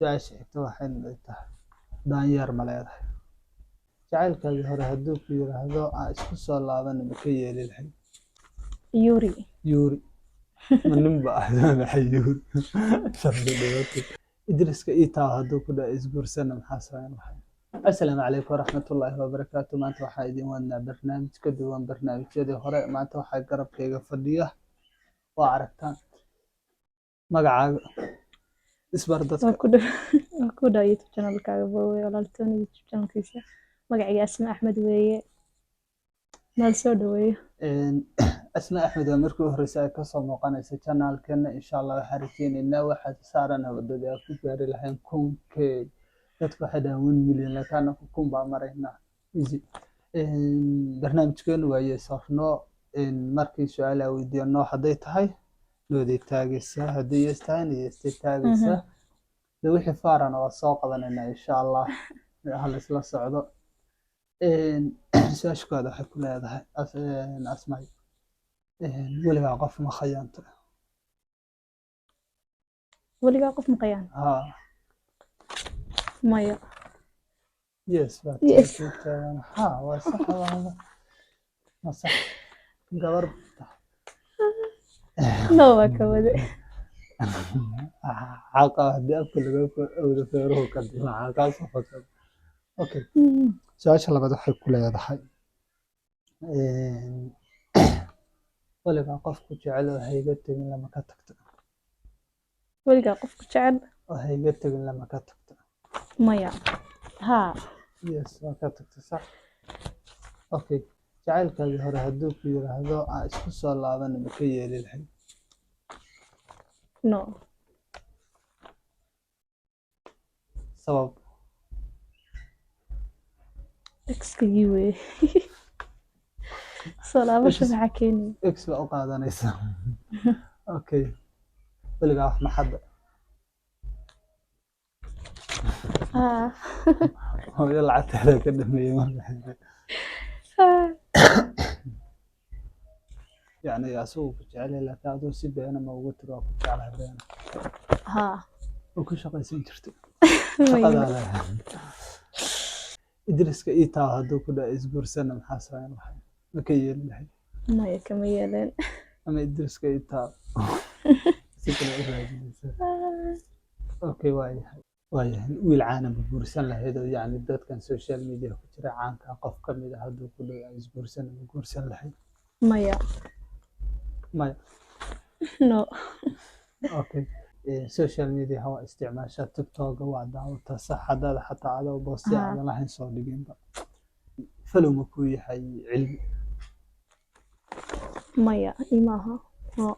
Su-aasha xigta waxay tahay, daanyeer ma leedahay? Jacaylkaagii hore hadduu ku yiraahdo aan isku soo laaban, ma ka yeeli lahayd? Yuri. Yuuri ma nin ba ah? Maxay yuuri shardi dhibato Idriska ii taa hadduu ku dhaco isguursana, maxaa samayn lahayd? Asalaamu calaykum waraxmatullaahi wabarakaatu. Maanta waxaa idin wadnaa barnaamij ka duwan barnaamijyadii hore. Maanta waxaa garabkayga fadhiya, waa aragtaan, magacaaga isbar dadka. Waa ku dhow YouTube channelkaaga bowe walaaltoon YouTube channelkiisa. Magacayga Asma Axmed weeye, meel soo dhaweeyo. Asma Axmed waa markii u horreysay ay kasoo muuqanaysa channelkeena. Insha Allah waxaan rajeyneynaa waxaad saaran wadadii aad ku gaari lahayn 1000K. Dadku waxay dhahaan 1 million, laakiin anaku 1000 baa maraynaa, easy. Barnaamijkeenu waa yes or no. Markii su-aal aa weydiiyo, no hadday tahay no-day taagaysaa, haddii yes tahayna yes-tay taagaysaa. De wixii faarana waa soo qabanaynaa, insha Allah hal isla socdo. Su-aasha koowaad waxay ku leedahay, Asmay, weligaa qof ma khayaanto? Weligaa qof ma qayaan? Haa. Maya. Yes baa Yes. taagan. Haa, waa sax, waa sax, gabar. No, waa ka wade. Xaqa haddii afka laga awdo, feeruhu ka dilaaca, kaasoo fakado. Okay, su-aasha labaad waxay ku leedahay, weligaa qof ku jecel oo hayga tegin lama ka tagto? Weligaa qof ku jecel oo hayga tegin lama ka tagto? Maya, haa. Yes, waa ka tagtay, sax. Okay, jacaylkaagii hore hadduu ku yiraahdo aan isku soo laaban, ma ka yeeli lahayd? No. Sabab? Exkagii weeye, soo laabasho Ex. maxaa keenaya? Ex baa u qaadanaysa. Okay, weligaa wax maxadda? Haa. Hooyo lacagteeda ka dhameeyey marka. Haa. Yacni asagu ku jecel yahay, laakiin aduu si beena ma ugu tiri waa ku jeclahay beena? Haa. Oo ku shaqaysan jirtay? Maya. Shaqadaa leedahay. Idriska ii taa hadduu ku dhaco isguursana, maxaa samayn lahayd? Ma ka yeeli lahayd? Maya, kama yeeleen. Ama Idriska ii taa si kale u raadinaysa. Okay, waayahay, waayahay. Wiil caana ma guursan lahayd? Oo yacni dadkan social media ku jira caanka qof ka mid ah hadduu ku dhaco isguursana, ma guursan lahayd? Maya. Maya? No. Okay. Social media waa isticmaashaa, TikTok waa daawataa, sax? Haddaad xataa adoo boosti Haa. aadan lahayn soo dhiginba, follow ma kuu yahay Cilmi? Maya, ima aha, no.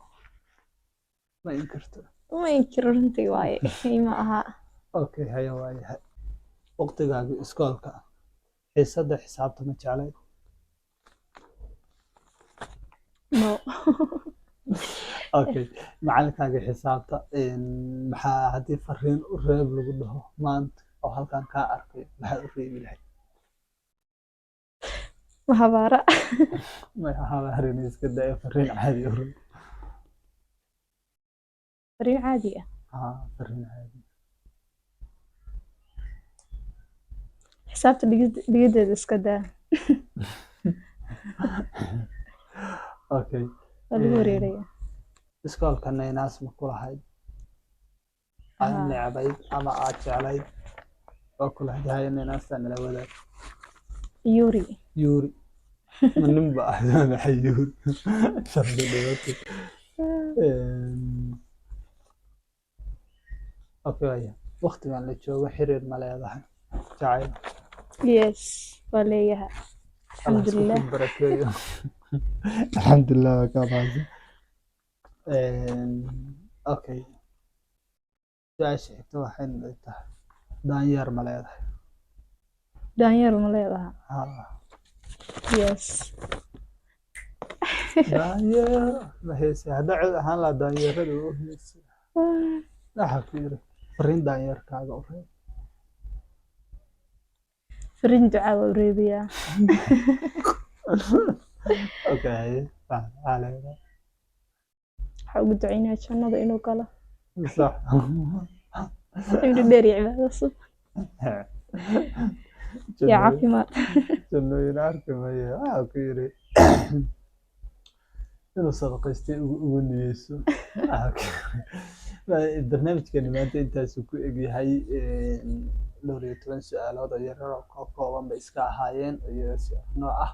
Ma inkirto? Ma inkiro, runtii waaye, ima aha. Okay, haya, waayahay. Waqtigaagii iskoolka xiisadda xisaabta ma jeclayd? No. Okay, macalinkaagii xisaabta maxaa haddii fariin u reeb lagu dhaho maanta oo halkan kaa arkay, maxaad u reebi lahayd? Mahabaara. May habaarina, iska daya, fariin caadi u reeb. Fariin caadi ah? Haa, fariin caadi. Xisaabta dhigiddeeda iska daa. Okay. Waa lagu wareeraya. Iskoolka naynaas ma ku lahayd aad Haa. necbayd ama aad jeclayd? Waa ku lahayd. Haya, naynaastaa nala wadaag. Yuri. Yuuri ma nin ba ah? Maxay yuuri shardi dhibato? Okay, waaya. Waqtigan la joogo xiriir ma leedahay jacayl? Yes, waa leeyahay. Allah isku Alxamdulilah. kin barakeeyo. Alxamdulilah, waa kaa mahadsan. Okay, su-aasha xigta waxay tahay, daanyeer ma leedahay? Daanyeer ma leedahay? Haa. Yes. Daanyeer ma heesay? Haddaa cod ahaan lahaa daanyeerada u heesay. Waxaa ku yiri, fariin daanyeerkaaga u reeb. Fariin ducaa waa u reebayaa. Okay, maxaa leedahay? Waxaa ugu ducaynaya jannada inuu galo. Sax. Cimri dheer iyo cibaado suuban iyo caafimaad. Jannooyin arki maya. Waxaa ku yidhi inuu sadaqaystay ugu niyeyso. Waxaa ku yidhi, barnaamijkani maanta intaasuu ku egyahay. Dhowr iyo toban su-aalood oo yaryar oo ka kooban bay iska ahaayeen iyo si nooc ah.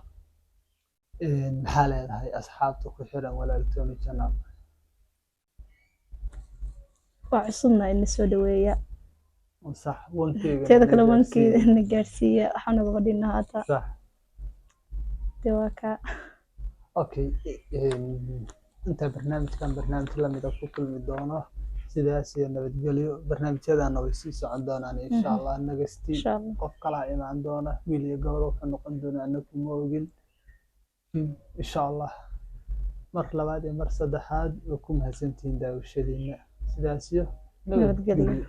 Maxaa leedahay asxaabta ku xiran Walaal Tony Channel? Waa cusubna ina soo dhaweeya. Sax, wankeyga. Teeda kale wankeeda na gaarsiiya, waxaa nagaba dhinna haata. Dee waa kaa. Okay, inta barnaamijkan barnaamij lamida ku kulmi doono, sidaas iyo nabadgelyo. Barnaamijyadana way sii socon doonaan, insha Allah. Nagasti Insha Allah. qof kalaa imaan doona, wiil iyo gabar wuxuu noqon doonaa anagu ma ogin. Insha Allah, mar labaad iyo mar saddexaad waa ku mahadsantihiin daawashadiina. Sidaas iyo nabadgelyo. Nabadgelyo.